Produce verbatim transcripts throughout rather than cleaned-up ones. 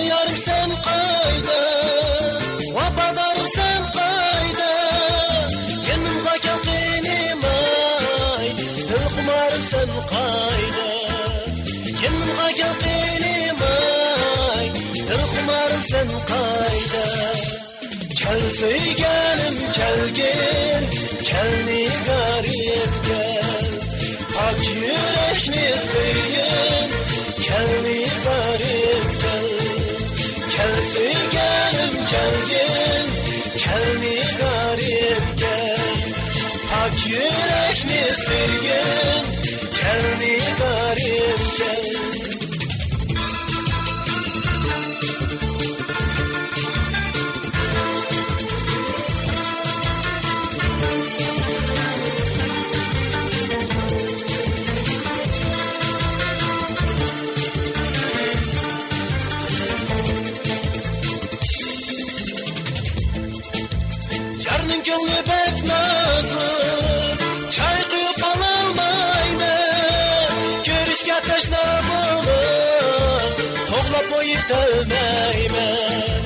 يارىم سەن قايدا؟ ۋاپادارىم سەن قايدا؟ يېنىمغا كەل قېنىم ئاي، دىلخۇمارىم سەن قايدا؟ يېنىمغا كەل قېنىم ئاي، دىلخۇمارىم سەن قايدا؟ كەل سۆيگەنىم كەلگىن، كەل نىگارىم كەل. پاك يۈرەكنى سۆيگىن، كەل نىگارىم كەل. كەل سۆيگەنىم كەلگىن، كەل نىگارىم كەل. پاك يۈرەكنى سۆيگىن، كەل نىگارىم كەل. يارنىڭ كۆڭلى بەك نازۇك، چاي قۇيۇپ ئالالمايمەن. كۆرۈشكە تەشنا بولۇپ، قوغلاپمۇ يېتەلمەيمەن.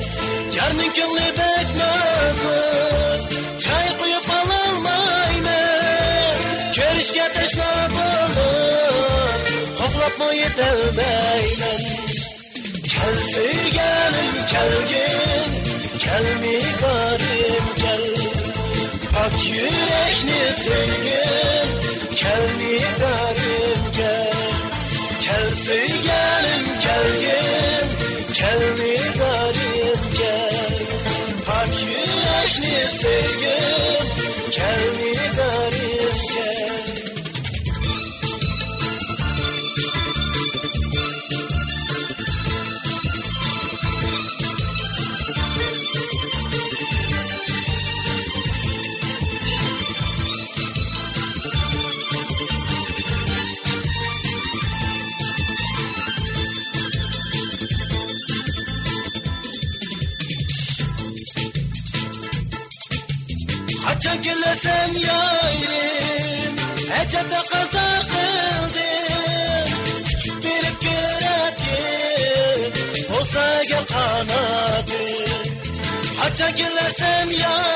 يارنىڭ كۆڭلى بەك نازۇك، چاي قۇيۇپ ئالالمايمەن. كۆرۈشكە تەشنا بولۇپ، قوغلاپمۇ يېتەلمەيمەن. كەل سۆيگەنىم كەلگىن، كەل نىگارىم كەل. پاك يۈرەكنى سۆيگىن، كەل نىگارىم كەل. كەل سۆيگەنىم كەلگىن، كەل نىگارىم كەل. پاك يۈرەكنى سۆيگىن، كەل نىگارىم كەل. قاچان كېلەرسەن يارىم، ئەجەب تەقەززا قىلدىم. ئۇچۇپ بېرىپ كۆرەتتىم، بولسا ئەگەر قاناتىم. قاچان كېلەرسەن يارىم،